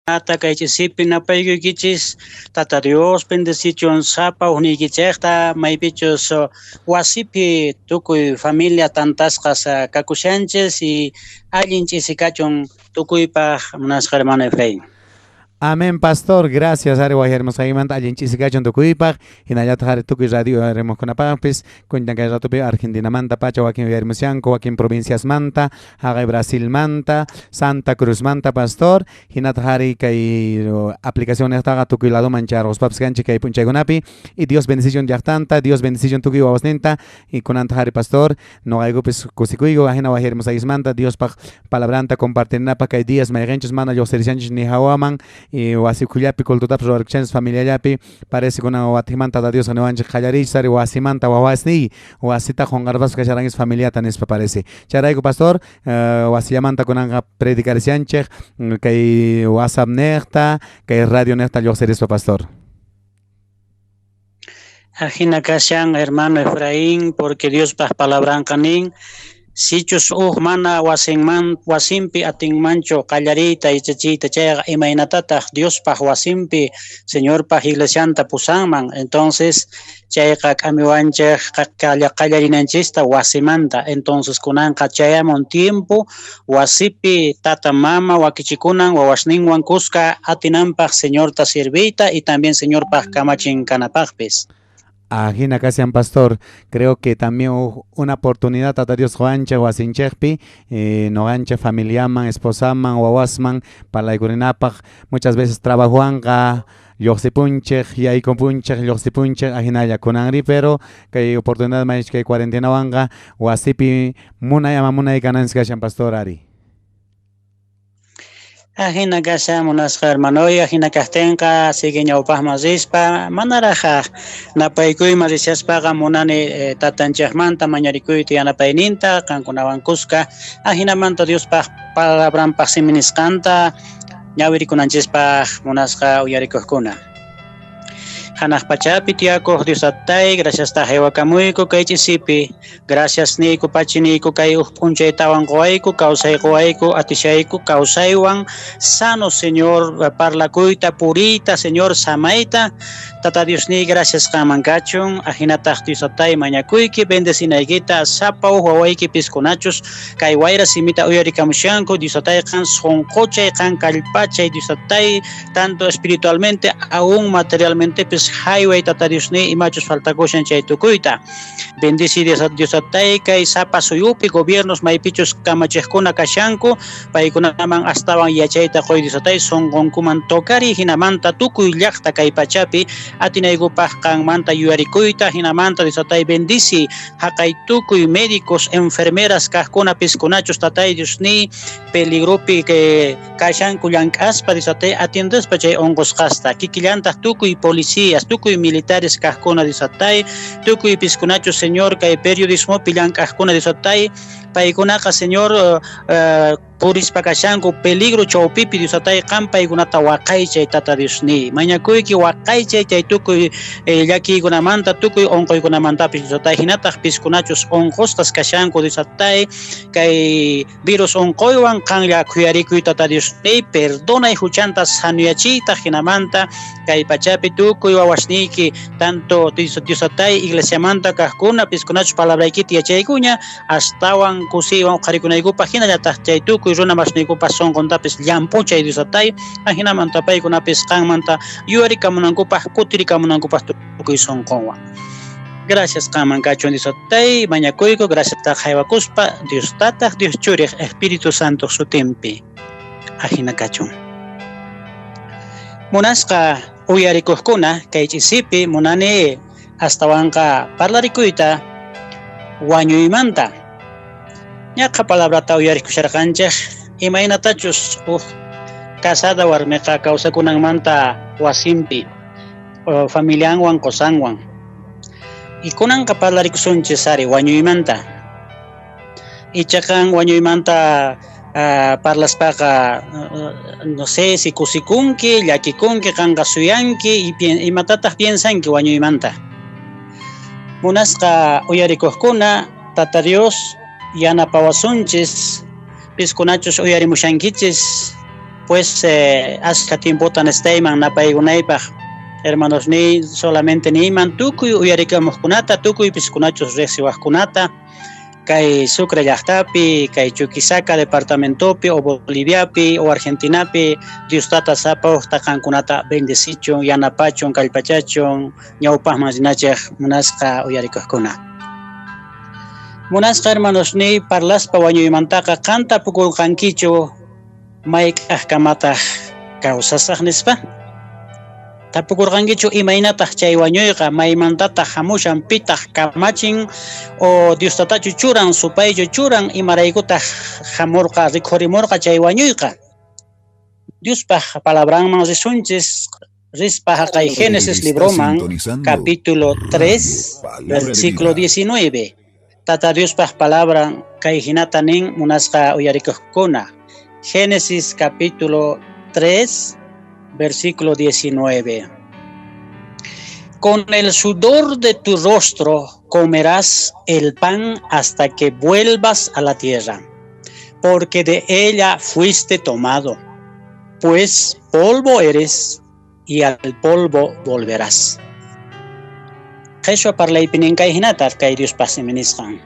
Kay ch'isipi napaykuykichis. Tata Dios bendecichun sapa uqniykichikta, maypichus wasipi tukuy familia tantasqas kakushanchis y allin ch'isi kachun tukuypaq, munasqa hermano Efraín. Amén, pastor. Gracias, ari wajyarimusqaykimanta allin ch'isi kachun tukuypaq. Hinallataq ari tukuy radio uyarimuqkunapaqpis. Kuntan kay ratupi Argentinamanta pacha wakin uyarimushanku, wakin provinciasmanta, haqay Brasilmanta, Santa Cruzmanta, pastor. Hinataq ari kay aplicación niqtaqa tukuy ladoman charquspapas kanchik kay p'unchaykunapi. Y Dios bendicichun llaqtanta, Dios bendicichun tukuy wawasninta. Y kunantaq ari, pastor, noqaykupis kusikuyku ajina wajyarimusqaykismanta Diospaq palabranta compartirinapaq kay días mayqinchus mana lluqsirishanchis ni hawaman y wasi ukhullapi cultotapas ruwarkushanchis familiallapi. Parece kunan watijmanta Tata Diosqa niwanchik qallariychis ari wasimanta, wawasniy, wasita qunqarpaspa kasharankichis familiata nispa parece. Chayrayku, pastor, wasillamanta kunanqa predicarishanchik kay WhatsApp niqta, kay radio niqta lluqsirispa, pastor. Ajina kashan, hermano Efraín, porque Diospaq palabranqa nin, sichus uj mana wasinman wasinpi atinmanchu qallariyta yachachiyta chayqa, imaynatataq Diospaq wasinpi Señorpaq iglesianta pusanman? Entonces chayqa k'amiwanchik qallarinanchista wasimanta. Entonces kunanqa chayamun tiempo wasipi tata mama wakichikunan wawasninwan kuska atinanpaq Señorta serviyta y también Señorpaq kamachin kanapaqpis. Ajina kashan, pastor. Creo que también una oportunidad Tata Dios quwanchik wasinchikpi, noqanchik familiaman, esposaman, wawasman parlaykurinapaq. Muchas veces trabajowanqa lluqsipunchik, yaykupunchik, lluqsipunchik, ajinalla kunanri, pero kay oportunidad maychus kay cuarentenawanqa wasipi munay ama munay kananchis kashan, pastor, ari. Ajina kashan, munasqa hermanoy. Ajina kaqtinqa sigue ñawpaqman rispa, manaraq napaykuyman rishaspaqa munani tatanchikmanta mañarikuyta yanapayninta qankunawan kuska, ajinamanta Diospaq palabranpaq simi nisqanta ñawirikunanchispaq, munasqa uyarikuqkuna. Hanaq pachapi tiyakuq Dios Tatay, graciasta haywakamuyku kay ch'isipi. Gracias niyku, pachi niyku, kay uj p'unchaytawan quwayku, kawsay quwayku, atishayku kawsaywan sano, Señor, parlakuyta, puriyta, Señor, samayta. Tata Diosniy, gracias qanman kachun. Ajinataq Dios Tatay, mañakuyki bendecinaykita sapa uj wawayki piskunachus kay wayra simita uyarikamushanku. Dios Tatay, qan sunquchay, qan kallpachay, Dios Tatay, tanto espiritualmente aún materialmentepis hayway, Tata Diosniy, imachus faltakushan chay tukuyta. Bendici, Dios, Dios Tatay, kay sapa suyupi gobiernos maypichus kamachiqkuna kashanku, paykunaman astawan yachayta quy, Dios Tatay, sunqunkuman tocari, hinamanta tukuy llaqta kay pachapi atinaykupaq qanmanta yuyarikuyta. Hinamanta, Dios Tatay, bendici haqay tukuy médicos, enfermeras kaqkuna piskunachus, Tatay Diosniy, peligropi que kashanku llank'aspa, Dios Tatay, atiendespa chay unqusqasta. Kikillantaq tukuy policías, tukuy militares kaqkuna, Dios Tatay, tukuy piskunachus, Señor, kay periodismopi llank'aqkuna, Dios Tatay, paykunaqa, Señor, purispa kashanku peligro chawpipi. Dios Tatay, qan paykunata waqaychay. Tata Diosniy, mañakuyki waqaychay chay tukuy llakiykunamanta, tukuy unquykunamantapis, Dios Tatay. Hinataq piskunachus unqusqas kashanku, Dios Tatay, kay virus unquywan, qanlla khuyarikuy, Tata Diosniy, perdonay huchanta, sanuyachiytaq. Hinamanta kay pachapi tukuy wawasniyki, tanto Dios Tatay, iglesiamanta kaqkuna, piskunachus palabraykita yachaykuña, astawan kusiywan uqharikunaykupaq. Hinallataq chay tukuy runa masniykupas sunquntapis llamp'uchay, Dios Tatay, ajinamanta paykunapis qanmanta yuyarikamunankupaq, kutirikamunankupaq tukuy sunqunwan. Gracias qanman kachun, Dios Tatay, mañakuyku gracias haywakuspa Dios Tataq, Dios Churiq, Espíritu Santo sutinpi. Ajina kachun. Munasqa uyarikuqkuna, kay ch'isipi munani astawanqa parlarikuyta wañuymanta. Ñaqa palabrata uyarikusharqanchik imaynatachus uj casada warmiqa kawsakunanmanta wasinpi familianwan, qosanwan. Y kunanqa parlarikusunchis ari wañuymanta. Ichaqa wañuymanta parlaspaqa, no sé si kusikunki, llakikunki, qanqa suyanki, imatataq piensanki wañuymanta? Munasqa uyarikuqkuna, Tata Dios yanapawasunchis, piskunachus uyarimushankichis. Pues ashka tiempota nestayman napaykunaypaq hermanos ni solamente niyman tukuy uyarikamuqkunata tukuy piskunachus riqsiwaqkunata kay Sucre llaqtapi, kay Chuquisaca departamentopi o Boliviapi o Argentinapi Dios tata sapa uqta qankunata bendecichun, yanapachun, kallpachachun, ñawpaqman rinachej munasqa uyarikuqkuna. Munasqa hermanos ni parlaspa wañuymantaqa qanta pukurqankichu mayk'aqkamataq kawsasaq nispa? Tapukurqankichu imaynataq chay wañuyqa maymantataq hamushan pitaq kamachin o Dios tatachu churan supaychu churan imaraykutaq hamurqa rikhurimurqa chay wañuyqa? Diospaq palabranman risunchis rispa haqay Génesis libroman capítulo 3 versículo 19. Tata Diospaq palabran kay hinata nin munasqa uyarikuqkuna. Génesis capítulo 3 versículo 19. Con el sudor de tu rostro comerás el pan hasta que vuelvas a la tierra, porque de ella fuiste tomado, pues polvo eres y al polvo volverás. Qheshwa parlaypi nin kay hinata kay Diospaq simi nisqan.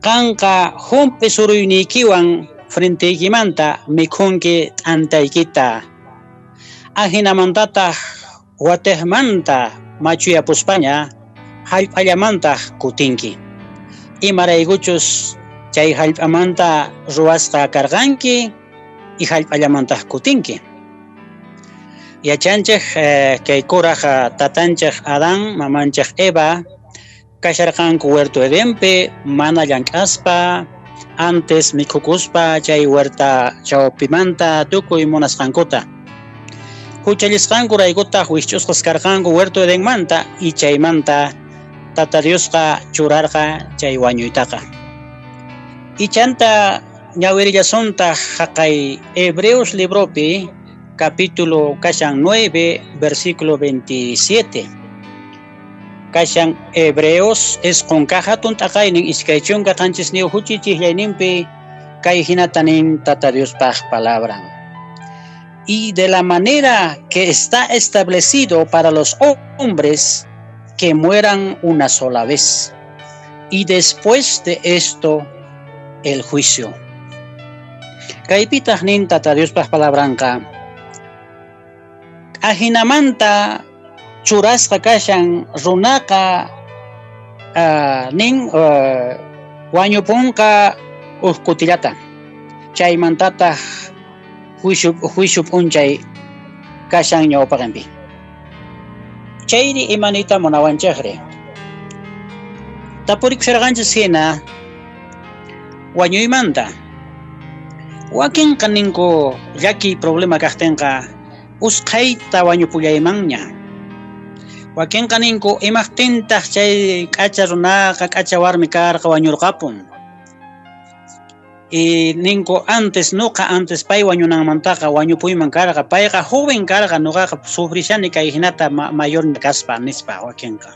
Qanqa hump'i suruyniykiwan frenteykimanta mikhunki t'antaykita. Ajinamantataq watejmanta machuyapuspaña hallp'allamantaq kutinki. Imaraykuchus chay hallp'amanta ruwasqa karqanki y hallp'allamantaq kutinki. Yachanchej kay kuraj tatanchej Adán, mamanchej Eva, kasharqanku huerto Edenpi mana llank'aspa, antes mikhukuspa chay huerta chawpimanta tukuy munasqankuta. Huchallisqankuraykutaq wikch'usqas karqanku huerto Edenmanta y chaymanta Tata Diosqa churarqa chay wañuytaqa. Ichanta ñawirillasuntaq haqay Hebreos libropi capítulo kashan 9 versículo 27. Kashan Hebreos isqun kaq hatun t'aqaynin iskay chunka qanchisniyuq huch'uy kay hinata nin Tata Diospaq palabran. Y de la manera que está establecido para los hombres que mueran una sola vez, y después de esto el juicio. Kaypitaq nin Tata Diospaq palabranqa. Ajinamanta churasqa kashan runaqa nin wañupunqa uj kutillata. Chaymantataq juicio p'unchay kashan ñawpaqinpi. Chayri imanita munawanchikri. Tapurikusharqanchis hina wañuymanta. Wakinqa ninku llakiy problema kaqtinqa usqhayta wañupullaymanña. Wakinqa ninku imaqtintaq chay k'acha runaqa k'acha warmi karqa wañurqapun. Y ninku antes nuqa antes pay wañunanmantaqa wañupuyman karqa payqa joven karqa nuqaqa sufrishani kay hinata mayor kaspa nispa wakinqa.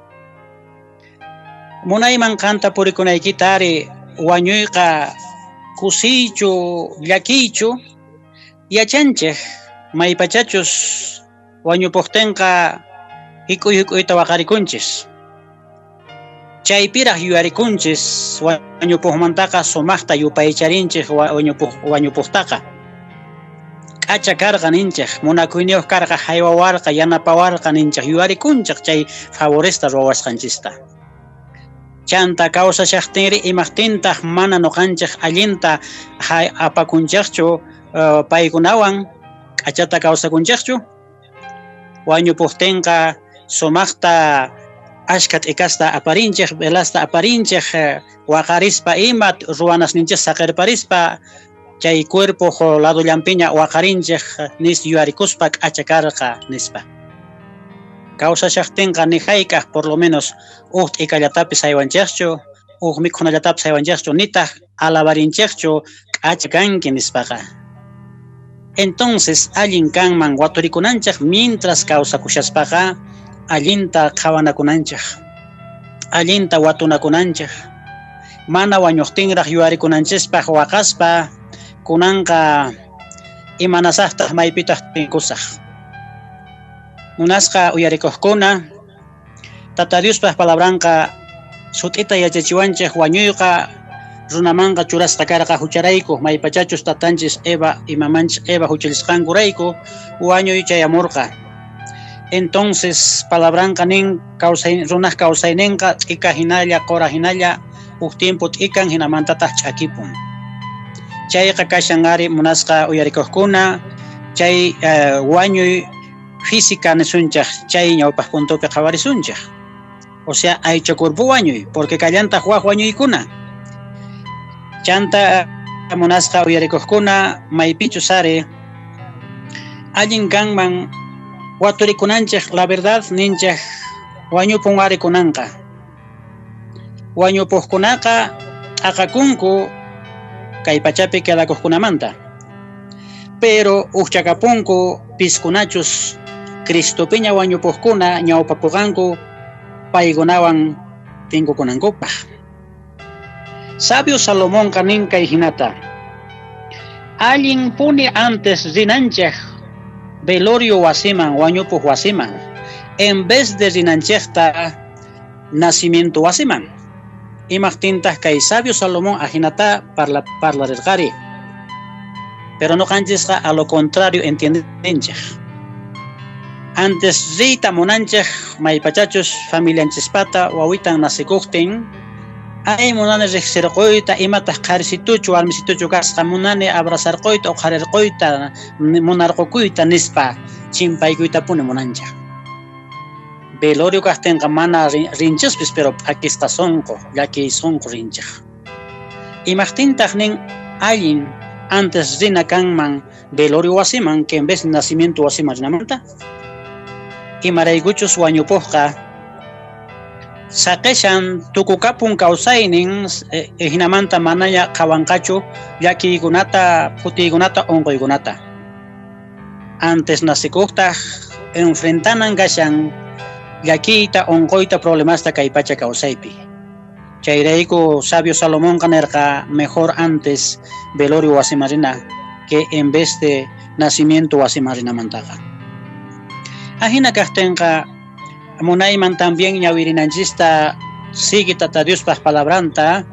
Munayman qanta purikunaykita ari wañuyqa kusiychu llakiychu yachanchik maypachachus wañupuqtinqa hik'uy hik'uyta waqarikunchis. Chaypiraq yuyarikunchis wañupuqmantaqa sumaqta yupaycharinchik wañupuqtaqa. K'acha karqa ninchik, munakuyniyuq karqa haywawarqa, yanapawarqa ninchik, yuyarikunchik chay favoresta ruwasqanchista. Chanta kawsashaqtinri imaqtintaq mana nuqanchik allinta apakunchikchu paykunawan k'achata kawsakunchikchu. Wañupuqtinqa sumaqta ashka t'ikasta aparinchik, velasta aparinchik, waqarispa ima ruwanasninchik saqirparispa chay cuerpo ladullanpiña waqarinchik nis yuyarikuspa k'acha karqa nispa. Kawsashaqtinqa ni hayk'aq por lo menos uj t'ikallatapis haywanchikchu, uj mikhunallatapis haywanchikchu, nitaq alabarinchikchu k'acha kanki nispaqa. Entonces allin kanman waturikunanchik mientras kawsakushaspaqa allinta qhawanakunanchik, allinta watunakunanchik, mana wañuqtinraq yuyarikunanchispaq waqaspa kunanqa Imanasaqtaq maypitaq tinkusaq. Munasqa uyarikuqkuna, Tata Diospaq palabranqa sut'ita yachachiwanchik wañuyqa runamanqa churasqa karqa hucharayku, maypachachus tatanchis Eva y mamanchis Eva huchallisqankurayku wañuy chayamurqa. Entonces palabranqa nin kawsay runaq kawsayninqa t'ika hinalla qura hinalla huk tiempo t'ikan hinamantataq ch'akipun. Chayqa kashan ari munasqa uyarikuqkuna, chay wañuy física nisunchik chay ñawpaq puntopi qhawarisunchik. O sea, aycha cuerpo wañuy, porque kallantaq wak wañuykuna. Chanta munasqa uyarikuqkuna maypichus ari allin kanman waturikunanchik, la verdad ninchik wañupun ari kunanqa. Wañupuqkunaqa t'aqakunku kay pachapi quedakuqkunamanta. Pero ujchakapunku piskunachus Cristopiña wañupuqkuna ñawpapuqanku paykunawan tinkukunankupaq. Sabio Salomonqa nin kay hinata: allin puni antes rinanchik velorio wasiman, wañupuq wasiman, en vez de rinanchikta nacimiento wasiman. Imaqtintaq kay sabio Salomón ajinata parlarirqari. Pero nuqanchisqa a lo contrario entiendenchik. Antes riyta munanchik maypachachus familianchispata wawitan nacikuqtin, ay munani riqsirquyta imataq qharisituchu warmisituchu kasqa, munani abrazarquyta uqharirquyta munarqukuyta nispa chimpaykuytapuni munanchik. Velorio kaqtinqa mana rinchispis, pero p'akisqa sunqu, llakiy sunqu rinchik. Imaqtintaq nin allin antes rina kanman velorio wasiman que en vez de nacimiento wasiman rinamanta? Imaraykuchus wañupuqqa saqishan tukukapun kawsaynin, hinamanta manaña qhawanqachu llakiykunata, phutiykunata, unquykunata. Antes nacikuqtaq enfrentanan kashan llakiyta, unquyta, problemasta kay pacha kawsaypi. Chayrayku sabio Salomonqa nirqa mejor antes velorio wasiman rina que en vez de nacimiento wasiman rinamantaqa. Ajina kaqtinqa munayman también ñawirinanchista sigue Tata Diospaq palabranta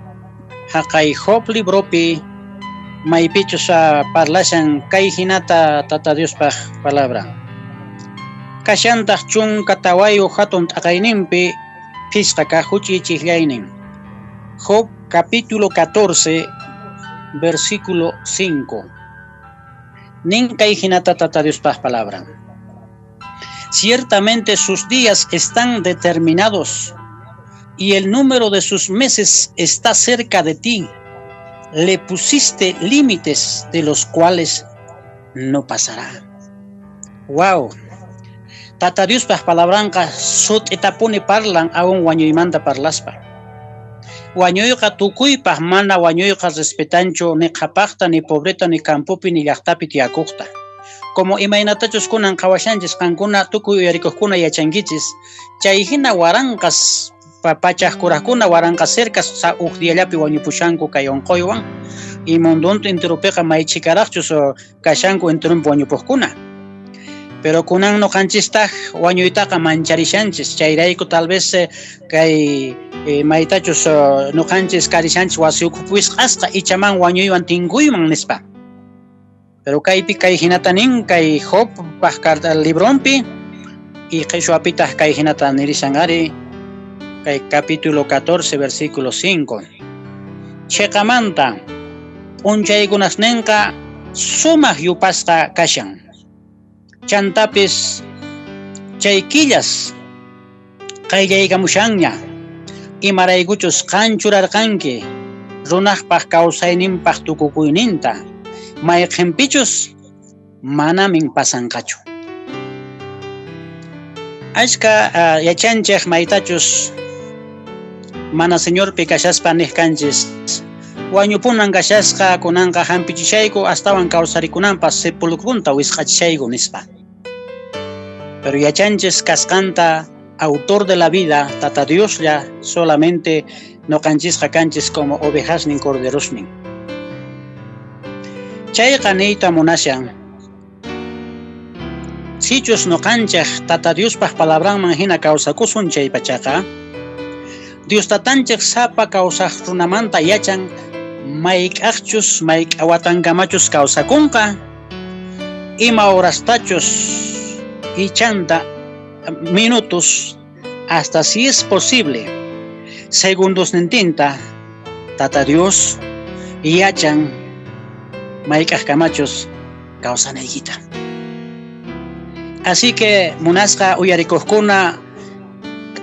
haqay Job libropi maypichus parlashan kay hinata Tata Diospaq palabra. Kashantaq 14 hatun t'aqayninpi phisqa kaq huch'ichiklaynin. Job capítulo 14 versículo 5. Nin kay hinata Tata Diospaq palabra. Ciertamente sus días están determinados y el número de sus meses está cerca de ti. Le pusiste límites de los cuales no pasará. Wow. Tata Diospaq palabranqa sut'itapuni parlan aún wañuymanta parlaspa. Wañuyqa tukuypaq mana wañuyqa respetanchu ni qhapaqta, ni pobreta, ni campopi, ni llaqtapi tiyakuqta. Como imaynatachus kunan qhawashanchis qankuna tukuy uyarikuqkuna yachankichis, chay hina waranqas pachaq kuraqkuna waranqa cerca uj diallapi wañupushanku kay unquywan, y mundunta enteropiqa may chhikaraqchus kashanku enterompi wañupuqkuna. Pero kunan nuqanchistaq wañuytaqa mancharishanchis, chayrayku tal vez kay maytachus nuqanchis karishanchis wasi ukhupi wisq'asqa ichaman wañuywan tinkuyman nispa. Pero kaypi kay hinata nin kay Job paq carta libronpi y qhichwapitaq kay hinata nirishan ari kay capítulo 14 versículo 5. Chiqamanta p'unchaykunasninqa sumaq yupasqa kashan. Chantapis chay killas qayllaykamushanña imaraykuchus qan churarqanki runaqpaq kawsayninpaq tukukuyninta mayqinpichus manamin pasanqachu. Ashka yachanchik maytachus mana Señorpi kashaspa niq kanchis wañupunan kashasqa kunanqa hampichishayku astawan kawsarikunanpaq sepulcrunta wisq'achishayku nispa. Pero yachanchis kasqanta autor de la vida, Tata Dioslla, solamente nuqanchisqa kanchis como ovejasnin corderosnin. Chayqa niyta munashan Sichus noqanchej Tata Diospaj palabranman hina kawsakusun chaypachaqa, Dios tatanchej sapa kawsaq runamanta yachan mayk'aqchus mayk'awatankamachus kawsakunqa, ima horastachus ichanta minutos hasta si es posible segundos nintinta Tata Dios yachan mayk'aqkamachus kawsanaykita. Así que munasqa uyarikuqkuna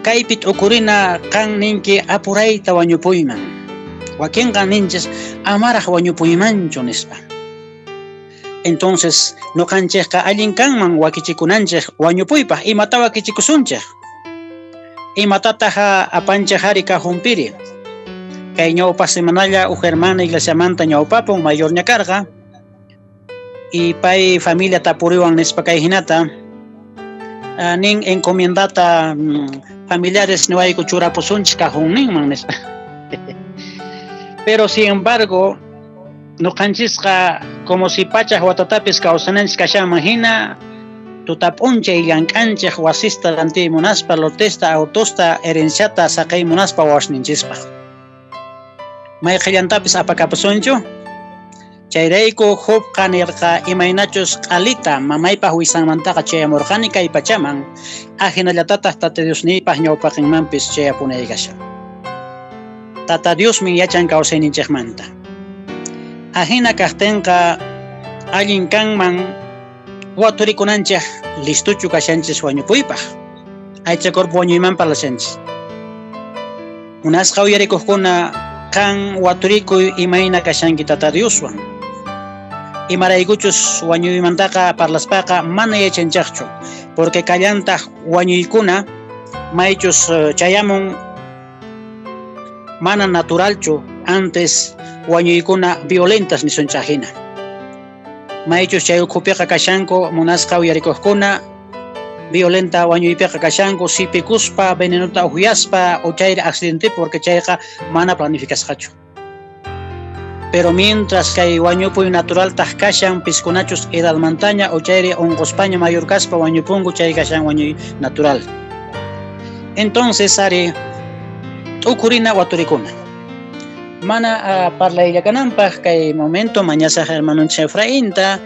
kaypi t'ukurina qan ninki apurayta wañupuyman. Wakinqa ninchis amaraq wañupuymanchu nispa. Entonces noqanchikqa allin kanman wakichikunanchik wañupuypaq. Imata wakichikusunchik? Imatataq apanchik ari kajumpiri? Kay ñawpa semanalla uj hermana iglesiamanta ñawpapun mayorña karqa. Y pay familia tapuriwan nispa kay hinata nin encomiendata familiares niwayku churapusunchik kajunninman nispa. Pero sin embargo noqanchisqa como si pachaj watatapis kawsananchis kashanman hina tutap'unchay llank'anchik wasista rantiy munaspa lotesta autosta herenciata saqay munaspa wawasninchispaq. Mayqillantapis apakapusunchu? Chayrayku Jobqa nirqa imaynachus q'alita mamaypaq wisanmantaqa chayamurqani kay pachaman ajinallatataq Tata Diosniypaq ñawpaqinmanpis chayapunay kashan. Tata Diosmin yachan kawsayninchikmanta. Ajina kaqtinqa allin kanman waturikunanchik listuchu kashanchis wañupuypaq. Aycha cuerpo wañuyman parlashanchis. Munasqa uyarikuqkuna qan waturikuy imayna kashanki Tata Dioswan. Imaraykuchus wañuymantaqa parlaspaqa mana yachanchaqchu, porque kallantaq wañuykuna maychus chayamun mana naturalchu, antes wañuykuna violentas nisunchaq hina. Maychus chay ukhupiqa kashanku munasqa uyarikuqkuna violenta wañuypiqa kashanku sipikuspa venenota uhyaspa o chayri accidente, porque chayqa mana planificasqachu. Pero mientras kay wañupuy naturaltaq kashan piskunachus edadmantaña o chayri unquspaña mayor kaspa wañupunku chay kashan wañuy natural. Entonces ari t'ukurina waturikuna. Mana parlayllakananpaq kay momento mañasaq hermanonchik Efrainta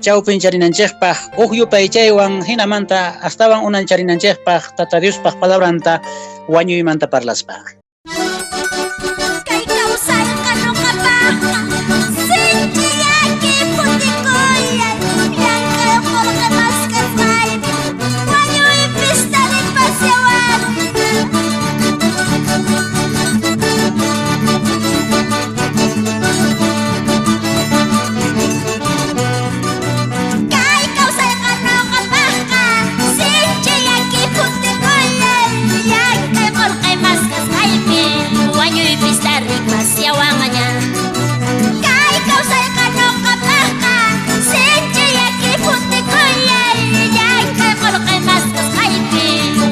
chawpincharinanchikpaq uj yupaychaywan hinamanta astawan unancharinanchikpaq Tata Diospaq palabranta wañuymanta parlaspa. Kay kawsayqa nuqapaqqa sinchi llaki p'utikullay llank'ay qullqi maskasqaypi wañuypis taripashawanqa. Kay kawsayqa nuqapaqqa sinchi llaki p'utikullay llank'ay qullqi maskasqaypi wañuypis taripashawanña. Kay kawsayqa nuqapaqqa sinchi llaki p'utikullay llank'ay qullqi maskasqaypi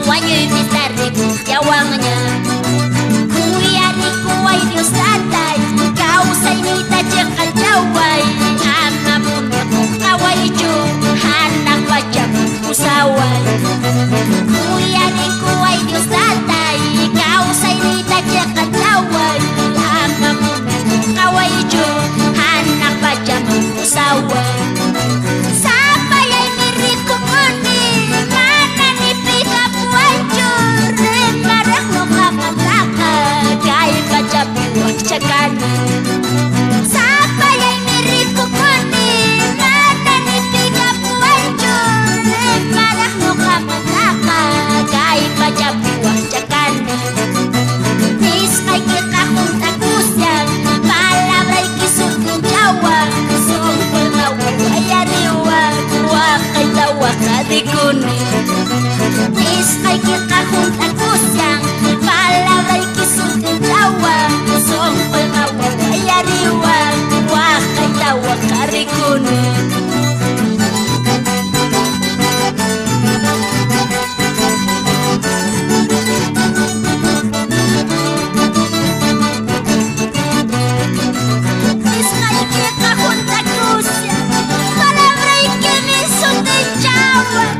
wañuypis taripashawanña. Khuyarikuway Dios tatay kawsayniyta chiqanchaway amapuni qunqawaychu hanaq pachaman pusaway. Khuyarikuway Dios tatay kawsayniyta chiqanchaway amapuni qunqawaychu hanaq pachaman pusaway. Sapallaymi rikukuni mana ni pi kapuwanchu rimaraq nuqamantaqa kay pachapi wakcha kani. Sapallaymi rikukuni mana ni pi kapuwanchu rimaraq nuqamantaqa kay pachapi wakcha kani. Nisqaykiqa hunt'akushan palabrayki sut'inchawan sunquyqa wawayariwan waqayta waqarikuni. Nisqaykiqa hunt'akushan palabrayki sut'inchawan sunquyqa wawayariwan waqayta waqarikuni. Nisqaykiqa hunt'akushan palabraykimi sut'inchawan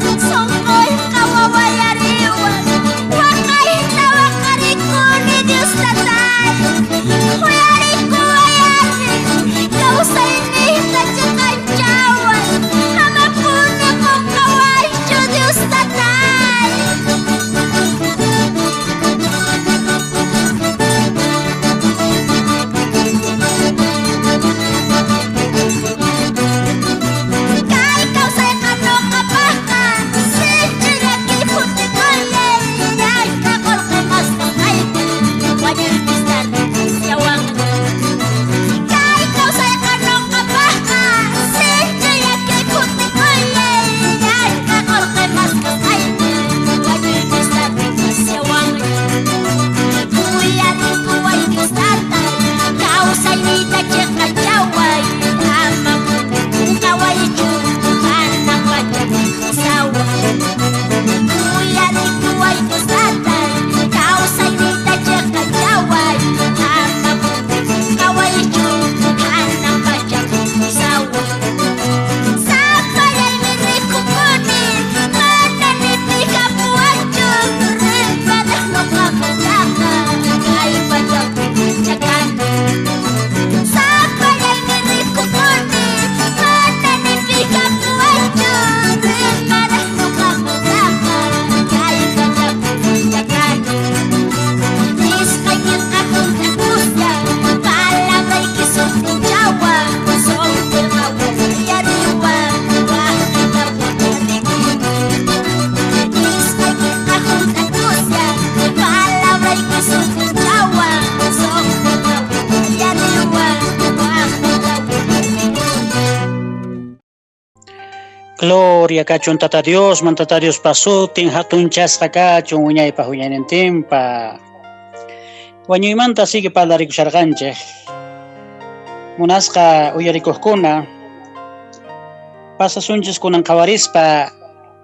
Gloria kachun Tata Dios, man Tata Dios pasutin, hatunchasqa kachun, wiñaypaq wiñaynintinpaq. Wañuymanta sigue parlarikusharqanchik. Munasqa uyarikuqkuna, pasasunchis kunan qhawarispa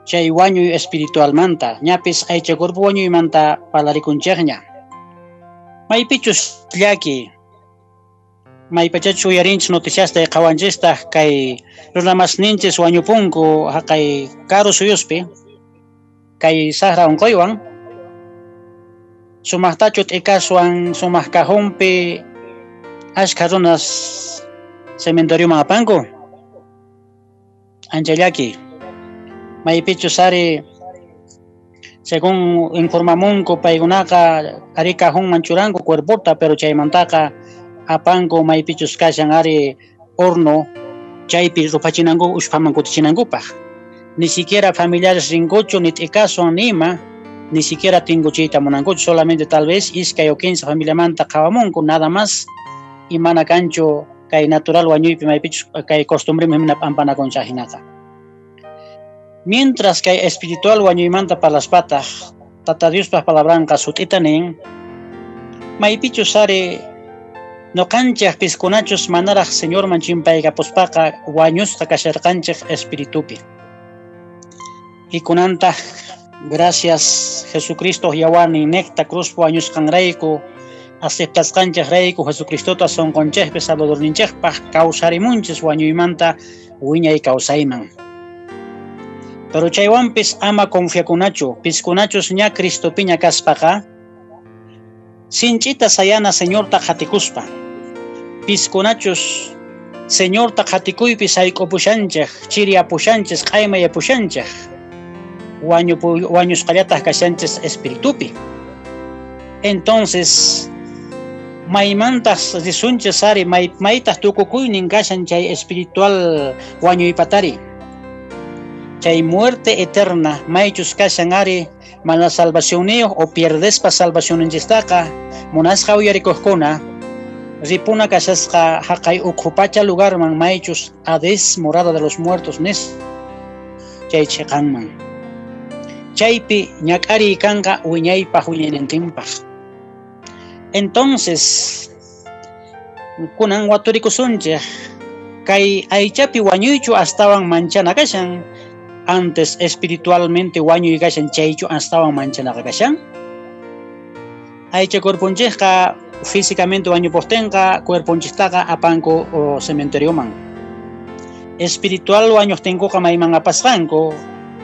chay wañuy espiritualmanta, ñapis aycha cuerpo wañuymanta parlarikunchikña. Maypichus llaki, maypachachu uyarinchis noticiasta y qhawanchistaq kay runamasninchis wañupunku haqay karu suyuspi, kay saqra unquywan, sumaqtachu t'ikaswan sumaq cajunpi ashka runas cementerioman apanku. Ancha llaki. Maypichus ari según informamunku paykunaqa ari cajunman churanku cuerpota, pero chaymantaqa apanku maypichus kashan ari horno chaypi rupachinanku ushpaman kutichinankupaq. Ni siquiera familiares rinkuchu ni t'ikaswan nima, ni siquiera tinkuchiyta munankuchu, solamente tal vez iskay o 15 familiamanta qhawamunku nada más, y mana kanchu kay natural wañuypi maypichus kay costumbreman hina p'ampanakuncha hinaqa. Mientras kay espiritual wañuymanta parlaspataq, Tata Diospaq palabranqa sut'ita nin, maypichus ari noqanchik piskunachus manaraq Señorman chimpaykapuspaqa wañusqa kasharqanchik espiritupi. Y kunantaq gracias Jesucristo yawarnin niqta cruzpi wañusqanrayku aceptasqanchik rayku Jesucristota sunqunchikpi Salvadorninchikpaq kawsarimunchis wañuymanta wiñay kawsayman. Pero chaywanpis ama confiakunachu, piskunachus ña Cristopiña kaspaqa, sinch'ita sayana Señorta qhatikuspa. Piskunachus Señorta qhatikuypi sayk'upushanchik, chiriyapushanchis, q'aymayapushanchik, wañusqallataq kashanchis espiritupi. Entonces, maymantaq risunchis ari, maytaq tukukuynin kashan chay espiritual wañuypatari. Chay muerte eterna, maychus kashan ari, mana salvacionniyuq o pierdespa salvacionninchistaqa, munasqa uyarikuqkuna, ripuna kashasqa haqay ukhu pacha lugarman maychus Hades, morada de los muertos nis, chay chiqanman. Chaypi ñak'ariy kanqa wiñaypaq wiñaynintinpaq. Entonces, kunan waturikusunchik, kay aychapi wañuychu astawan manchana kashan, antes espiritualmente wañuy kashan chaychu astawan manchanaqa kashan. Aycha cuerponchikqa físicamente wañupuqtinqa cuerponchistaqa apanku cementerioman. Espiritual wañuqtinkuqa mayman apasqanku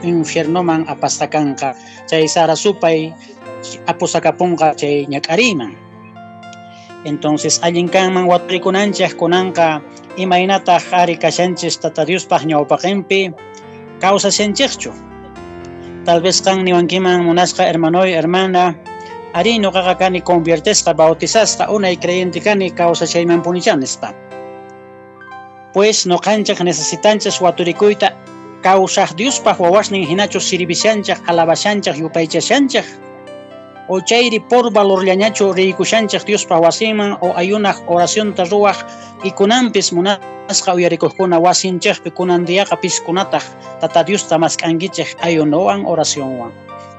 infiernoman apasqa kanqa, chay sara supay apusakapunqa chay ñak'ariyman. Entonces allin kanman waturikunanchik kunanqa imaynataq ari kashanchis Tata Diospaq ñawpaqinpi kawsashanchikchu. Tal vez qan niwankiman munasqa hermanoy, hermana, ari ñuqaqa kani conviertesqa, bautizasqa, unay creyente kani kawsashaymanpunicha nispa. Pues ñuqanchik necesitanchis waturikuyta kawsaq Diospaq wawasnin hinachu sirvishanchik, alabashanchik, yupaychashanchik, o chayri por valorllañachu riykushanchik Diospaq wasinman o ayunaq oracionta ruwaq y kunanpis munasqa uyarikuqkuna wasinchikpi kunan diaqa piskunataq Tata Diosta mask'ankichik ayunowan oracionwan.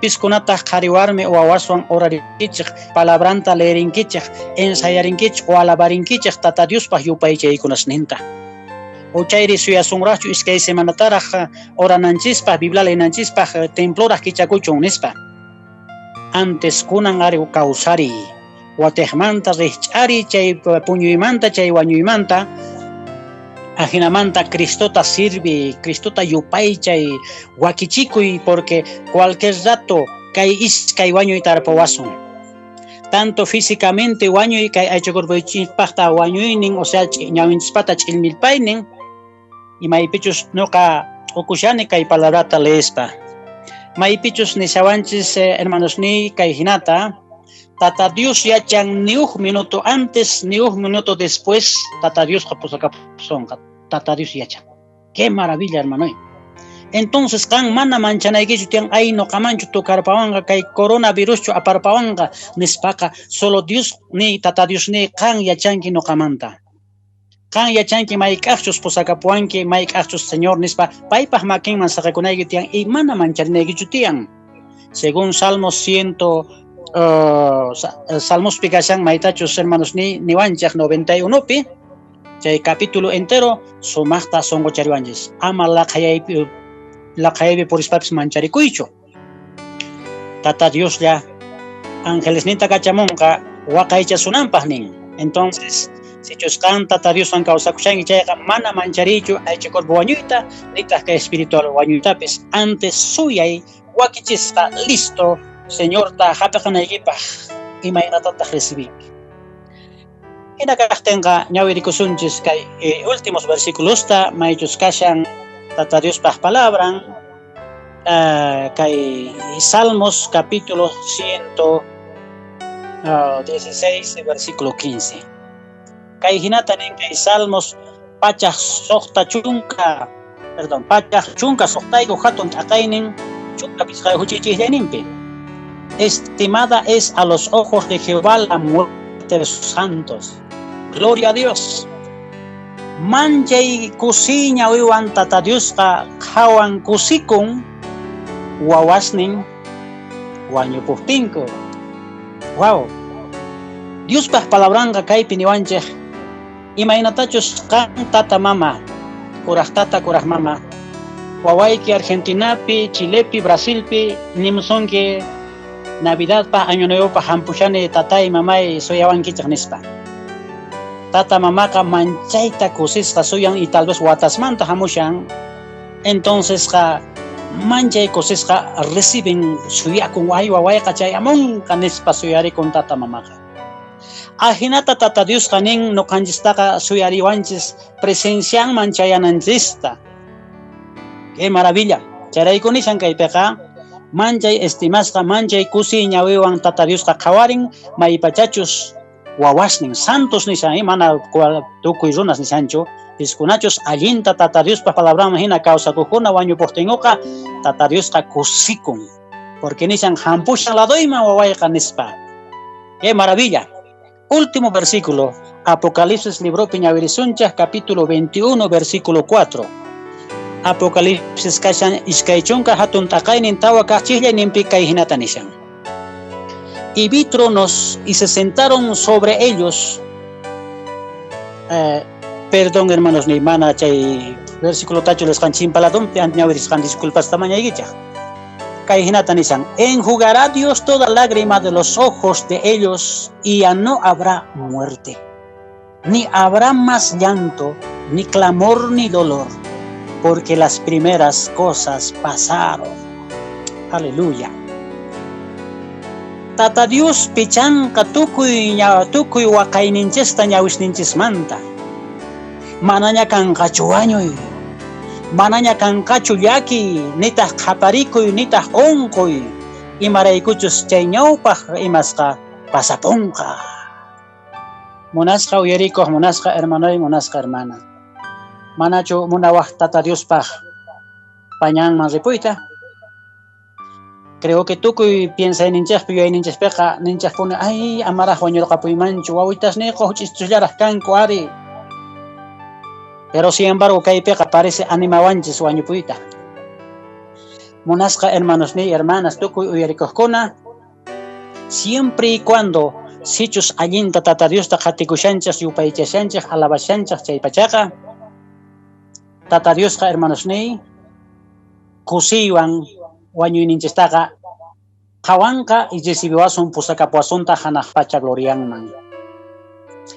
Piskunataq qhari warmi wawaswan orarinkichik, palabranta leerinkichik, ensayarinkichik o alabarinkichik Tata Diospaq yupaychaykunasninta. O chayri suyasunraqchu iskay semanataraq orananchispaq, Biblia leenanchispaq, temploraq kichakuchun nispa. Antes kunan ari kawsari, watejmanta rijch'ari chay puñuymanta, chay wañuymanta, ajinamanta Cristota sirvi, Cristota yupaychay, wakichikuy, porque cualquier rato kay iskay wañuy tarpawasun. Tanto físicamente wañuy kay aycha cuerpoychispaqta wañuynin, o sea, ñawinchispata ch'ilmilpaynin, y maypichus nuqa t'ukushani kay palabrata leespa. Maypichus nishawanchis, hermanos ni kay hinata, Tata Dios yachan ni un minuto antes ni un minuto después, Tata Dios qapusakapusonqa, Tata Dios yachan. Qué maravilla, hermano. Entonces, qan mana manchanaykichu tiyan ay noqamanchu tukarpawanqa kay coronaviruschu aparpawanqa nispaqa, solo Dios ni Tata Dios ni qan yachanki noqamanta. Qan yachanki mayk'aqchus pusakapuwanki, mayk'aqchus Señor nispa, paypaq makinman saqakunayki tiyan y mana mancharinaykichu tiyan. Según Salmos 100, Salmospi kashan maytachus hermanos ni niwanchaq 91pi, chay capítulo entero sumaqta sonqochariwanchis. Ama laqhayaypi purispapis mancharikuychu. Tata Dioslla angelesninta kachamunqa waqaychasunanpaq nin. Entonces, sichus qan Tata Dioswan kawsakushanki chayqa mana manchariychu aycha cuerpo wañuyta, nitaq kay espiritual wañuytapis. Antes suyay wakichisqa listo Señorta hap'iqanaykipaq imaynatataq recibinki. Hina kaqtinqa ñawirikusunchis kay últimos versículosta maychus kashan Tata Diospaq palabran, kay Salmos capítulo 116 versículo 15. Kay hinata nin kay Salmos pachaq suqta chunka, perdón, pachaq chunka suqtayku hatun t'aqaynin chunka pichqayuq huch'uychikllaninpi. Estimada es a los ojos de Jehová la muerte de sus santos. Gloria a Dios. Manchay kusiña uywan Tata Diosqa qhawan kusikun wawasnin wañupuptinku. Wow. Diospaq palabranqa kaypi niwanchik imaynatachus qan tata mama, kuraq tata kuraq mama, wawayki Argentinapi, Chilepi, Brasilpi nimusunki Navidadpaq Año Nuevopaq hampushani tatay mamay suyawankichik nispa. Tata mamaqa manchayta kusisqa suyan y tal vez watasmanta hamushan. Entonces qa manchay kusisqa reciben suyakun ay wawayqa chayamunqa nispa suyarikun tata mamaqa. Ajinata Tata Diosqa nin nuqanchistaqa suyariwanchis presencianman chayananchista. ¡Qué maravilla! Chayrayku nishan kaypiqa manchay estimasqa manchay kusiy ñawiwan Tata Diosqa qhawarin maypachachus wawasnin santos nishan mana tukuy runas nishanchu piskunachus allinta Tata Diospa palabranman hina kawsakuqkuna wañupuqtinkuqa Tata Diosqa kusikun porque nishan hampushan ladoyman wawayqa nispa. ¡Qué maravilla! Último versículo, Apocalipsis libropi ñawirisunchaq capítulo 21 versículo 4. Apocalipsis kashan iskay chunka hatun t'aqaynin tawa kaqchiqllayninpi kay hinata nishan. Y vi tronos y se sentaron sobre ellos. Perdón hermanos ni mana chay versículo tachu lesqan chimpaladunpi ñawirisqan disculpasta mañaykichaq. Kay hinata nishan, enjugará Dios toda lágrima de los ojos de ellos y ya no habrá muerte, ni habrá más llanto, ni clamor, ni dolor, porque las primeras cosas pasaron. Aleluya. Tata Dios pichanqa tukuy tukuy waqayninchista ñawisninchismanta. Manaña kanqachu wañuy, manaña kanqachu llaki, nitaq qhaparikuy, nitaq unquy, imaraykuchus chay ñawpaq imasqa pasapunqa. Munasqa uyarikuq, munasqa hermanoy, munasqa hermana. Manachu munawaq Tata Diospaq pañanman ripuyta? Creo que tukuy piensayninchikpi yuyayninchikpiqa ninchikpuni ay amaraq wañurqapuymanchu wawitasniyqa huch'ischullaraq kanku ari. Pero sin embargo kaypiqa parece animawanchis wañupuyta. Munasqa hermanos ni hermanas tukuy uyarikuqkuna, siempre y cuando sichus allinta Tata Diosta qhatikushanchik yupaychashanchik alabashanchik chay pachaqa Tata Diosqa hermanos ni kusiywan wañuyninchistaqa qhawanqa y recibiwasun pusakapuwasunta hanaq pacha glorianman.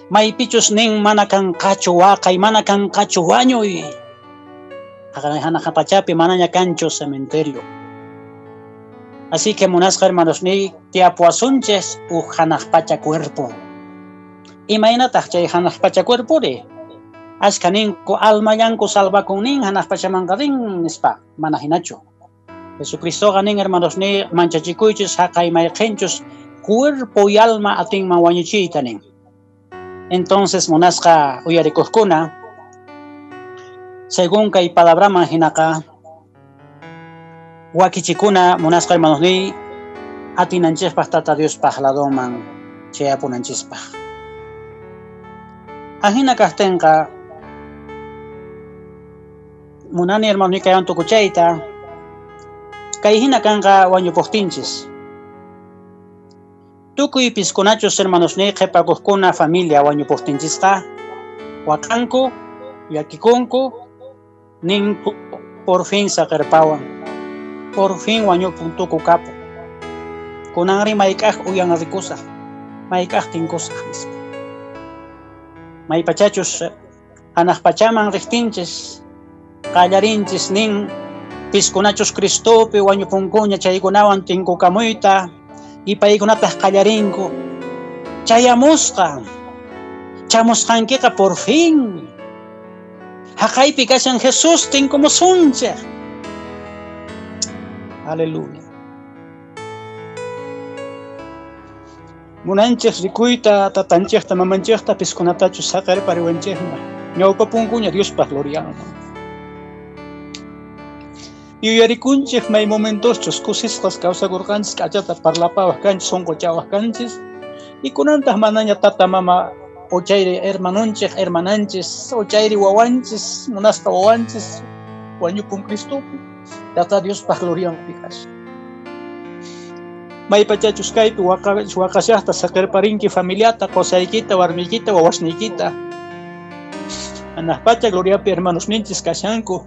Maypichus nin mana kanqachu waqay, mana kanqachu wañuy. Hanaq pachapi manaña kanchu cementerio. Así que munasqa hermanos ni tiyapuwasunchis uj hanaq pacha cuerpo. Imaynataq chay hanaq pacha cuerpori? Ashka ninku almallanku salvakun nin hanaq pachamanqa rin nispa, mana hinachu. Jesucristoqa nin hermanos ni manchachikuychis haqay mayqinchus cuerpo y alma atinman wañuchiyta nin. Entonces munasqa uyarikuqkuna, según kay palabraman hinaqa wakichikuna munasqa hermanos ni atinanchispaq Tata Diospaq ladoman chayapunanchispaq. Ajina kaqtinqa Munani hermano kaywan tukuchayta. Kay hina kanqa wañupuqtinchis. Tukuy piskunachus hermanosniy qhipakuqkuna familia wañupuqtinchisqa waqanku, llakikunku, ninku por fin saqirpawan, por fin wañupun tukukapun. Kunanri mayk'aq uyan rikusaq, mayk'aq tinkusaq nispa. Maypachachus hanaq pachaman riqtinchis, qallarinchis nin piskunachus Cristopi wañupunkuña chaykunawan tinkukamuyta y paykunataq qallarinku chayamusqa, chamusqankiqa por fin. Haqaypi kashan Jesús tinkumusunchik. Aleluya. Munanchik rikuyta tatanchikta mamanchikta piskunatachus saqirpariwanchikma ñawpapunkuña Diospaq glorianman. Yuyarikunchik may momentoschus kusisqas kawsakurqanchis k'achata parlapawaq kanchis sunquchawaq kanchis y kunantaq manaña tata mama ochayri hermanonchik hermananchis ochayri wawanchis munasqa wawanchis wañupun Cristopi tata Diospaq glorianpi kashan. Maypachachus kaypi waqashaqta saqirparinki familiata, qosaykita, warmiykita, wawasniykita. Hanaq pacha gloriapi hermanosninchis kashanku.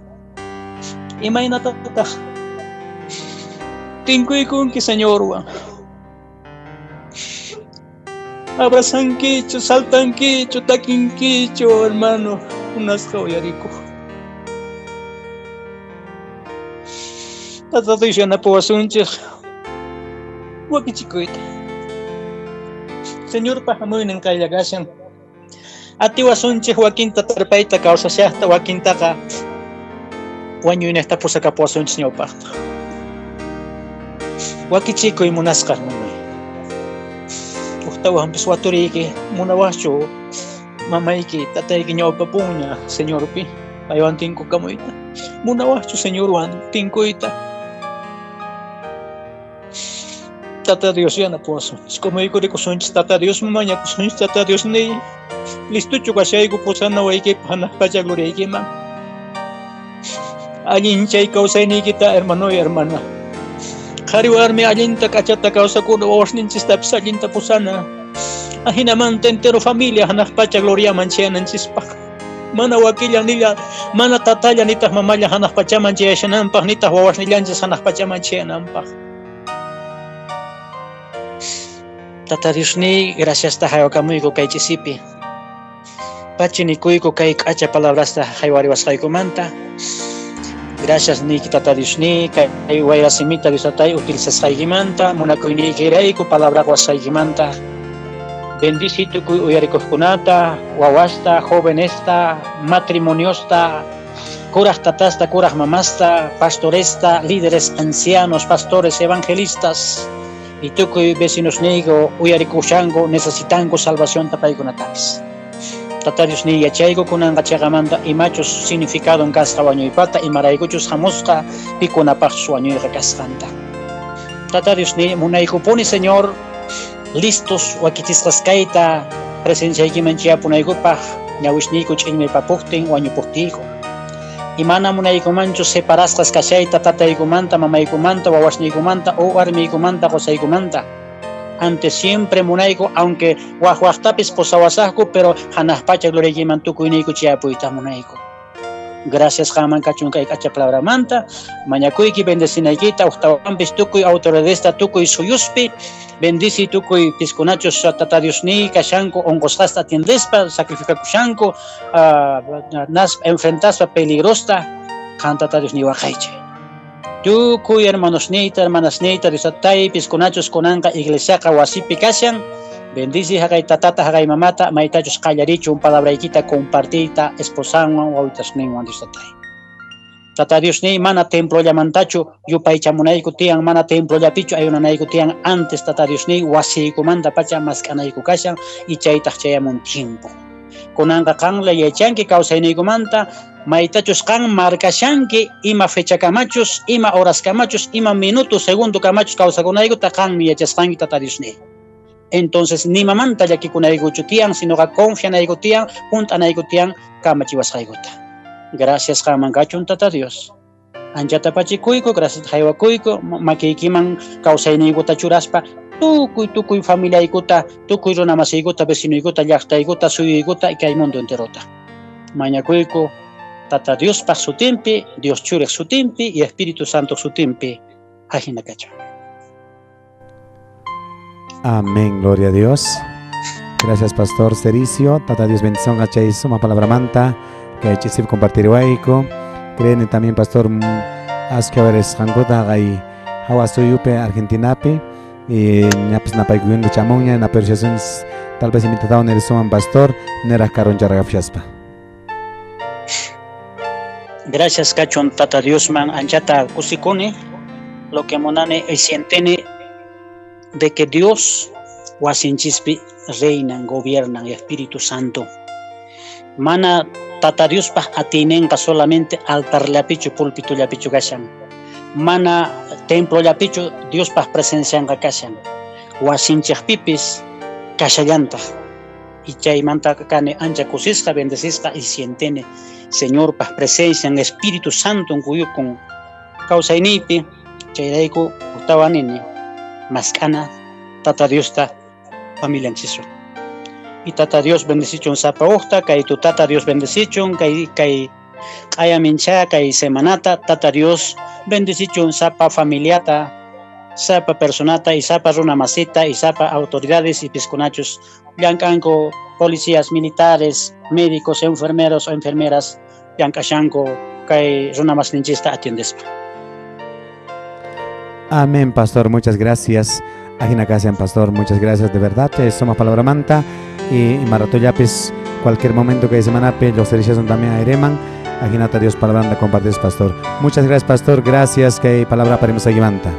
Imaynatataq tinkuykunki Señorwan. Abrazankichu, saltankichu, takinkichu, hermano, munasqa uyarikuq. Tata Dios yanapawasunchik wakichikuyta. Señorpa hamuynin qaylla kashan. Atiwasunchik wakinta tarpayta kawsashaqta, wakintaqa wañuynejta pusakapuwasunchis ñawpaqta. Wakichikuy munasqa hermanoy. Ujtawanpis waturiyki munawaqchu mamayki tatayki ñawpapunña Señorpi paywan tinkukamuyta. Munawaqchu Señorwan tinkuyta. Tata Dios yanapawasunchis, k'umuykurikunchis Tata Dios mañakusunchis Tata Dios niy. Listuchu kashayku pusana waykipaq hanaq pacha gloriaykiman. Allin chay kawsayniykita hermano y hermana. Qhari warmi allinta k'achata kawsakuna wawasninchistapis allinta pusana. Ajinamanta entero familia hanaq pacha gloriaman chayananchispaq. Mana wakilla nilla, mana tatalla nitaq mamalla hanaq pachaman chayashananpaq nitaq wawasnillanchis hanaq pachaman chayananpaq. Tata Diosniy, graciasta haywakamuyku kay ch'isipi. Pachi nikuyku kay k'acha palabrasta haywariwasqaykumanta. Gracias niyki Tata Diosniy, kay wayrasimita Dios tatay utilizasqaykimanta, munakuyniykirayku palabra qowasqaykimanta. Bendici tukuy uyarikuqkunata, wawasta, jovenesta, matrimoniosta, kuraq tatasta, kuraq mamasta, pastoresta, líderes, ancianos, pastores, evangelistas y tukuy vecinosniyku uyarikushanku necesitanku salvacionta paykunatapis. Tata Diosniy yachayku kunanqa chayqamanta imachus significadon kasqa wañuypata, imaraykuchus hamusqa pikunapaqchus wañuyqa kasqanta. Tata Diosniy munaykupuni Señor listos wakichisqas kayta presenciaykiman chayapunaykupaq ñawisniyku ch'inmaypapuqtin wañupuqtiyku. Imana munaykumanchu separasqas kashayta tataykumanta, mamaykumanta, wawasniykumanta o warmiykumanta, qusaykumanta. Antes siempre munayku, aunque waj wajtapis pusawasaqku, pero hanaq pacha gloriaykiman tukuyniyku chayapuyta munayku. Gracias qanman kachun kay k'acha palabramanta, mañakuyki bendecinaykita, ujtawanpis tukuy autoridadesta tukuy suyuspi, bendici tukuy piskunachus Tata Diosniy kashanku unqusqasta atiendespa, sacrificakushanku, nas enfrentaspa peligrosta, qan Tata Diosniy waqaychay. Tukuy hermanosniyta, hermanasniyta, Dios tatay, piskunachus kunanqa iglesiaqa wasipi kashan, bendici haqay tatata, haqay mamata, maytachus qallarichun palabraykita compartiyta esposanwan, wawitasninwan, Dios tatay. Tata Diosniy mana templollamantachu yupaychamunayku tiyan, mana templollapichu ayunanayku tiyan, antes Tata Diosniy wasiykumanta pacha mask'anayku kashan y chaytaq chayamun tiempo. Kunanqa qanla yachanki kawsayniykumanta, maytachus qan markashanki ima fechakamachus, ima horaskamachus, ima minuto, segundo kamachus kawsakunaykuta qanmi yachasqanki Tata Diosniy. Entonces nimamanta llakikunaykuchu tiyan, sinoqa confianayku tiyan, junt'anayku tiyan kamachiwasqaykuta. Gracias qanman kachun Tata Dios. Anchata pachikuyku, gracias haywakuyku, makiykiman kawsayniykuta churaspa, tukuy tukuy familiaykuta, tukuy runa masiykuta, vecinoykuta, llaqtaykuta, suyuykuta y kay mundo enterota. Mañakuyku Tata Diospaq sutinpi, Dios churiq sutinpi y Espíritu Santo sutinpi. Ajina kachun. Amén, gloria a Dios. Gracias, Pastor Cericio. Tata Dios bendición chay suma palabra manta que chisip compartir wayku. Creen también, Pastor, aska hankuta kay hawa suyupi Argentinapi y ñapis napaykuyunda chamunña naperciaciones tal vez invitado nerisuman pastor neraj karuncharqapshaspa. Gracias kachun Tata Diosman anchata kusikuni lo que munani y sienteni de que Dios wasinchispi reinan, gobiernan, Espíritu Santo. Mana Tata Diospaj atinenqa solamente altarllapichu pulpitullapichu kashan. Mana templollapichu Diospaj presencianqa kashan. Wasinchikpipis kashallantaq. Y chaymanta kani ancha kusisqa, bendecisqa y sientene Señorpaj presencia en Espíritu Santo kuyukun kawsayniypi chayrayku ujtawan mask'ana Tata Diosta familianchiswan. Y Tata Dios bendecichun sapa ujta, kay tu Tata Dios bendecichun, kay kay q'ayamincha kay semanata, Tata Dios bendecichun sapa familiata, sapa personata y sapa runa masita y sapa autoridades y piskunachus llank'anku policías militares, médicos, enfermeros o enfermeras llank'ashanku kay runa masninchista atiendespa. Amén, pastor, muchas gracias. Ajina Casian, pastor, muchas gracias de verdad. Somos Palabra Manta y Maratoyapis, cualquier momento que semana los servicios son también aereman. Ajinata Dios palabra anda compartir, pastor. Muchas gracias, pastor. Gracias que palabra paremos manta.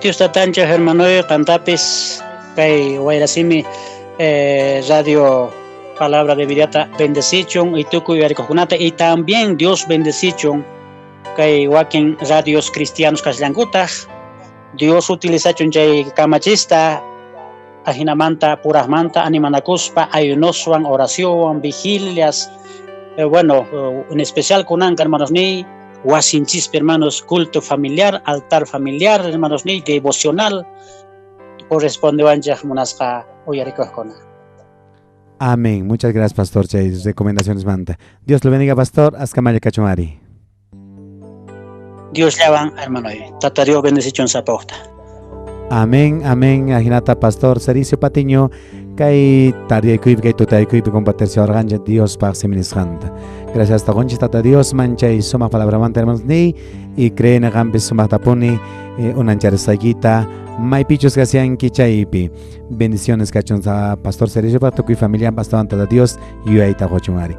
Dios tatancha hermano cantapis kay wayrasimi radio palabra de vidata bendecichun y tukuy uyarikuqkunata y también Dios bendecichun kay wakin radios cristianos kasllankutaq Dios utilizachun chay kamachista ajinamanta purajmanta animanakuspa ayunoswan oración vigilias bueno en especial kunanqa hermanos ni wasinchispi hermanos culto familiar altar familiar hermanos ni devocional correspondewanchaq munasqa uyarikuqkuna. Amén. Muchas gracias, pastor. Chay recomendaciones manta. Dios lo bendiga, pastor. Askamalla kachumari. Dios llawan hermano. Tata Dios bendecichun sapa ujta. Amén, amén. Ajinata pastor Cericio Patiño kay tardiaykuypi kay tutaykuypi compartirse organcha Dios paq siminisqanta. Gracias hasta tata Dios manchay sumaq palabramanta hermanos ni y creen qampis sumaqtapuni unancharisqaykita maypichus kasianki chaypi. Bendiciones kachun pastor Cericio pa tukuy familia pastor tata Dios yuyayta quchun ari.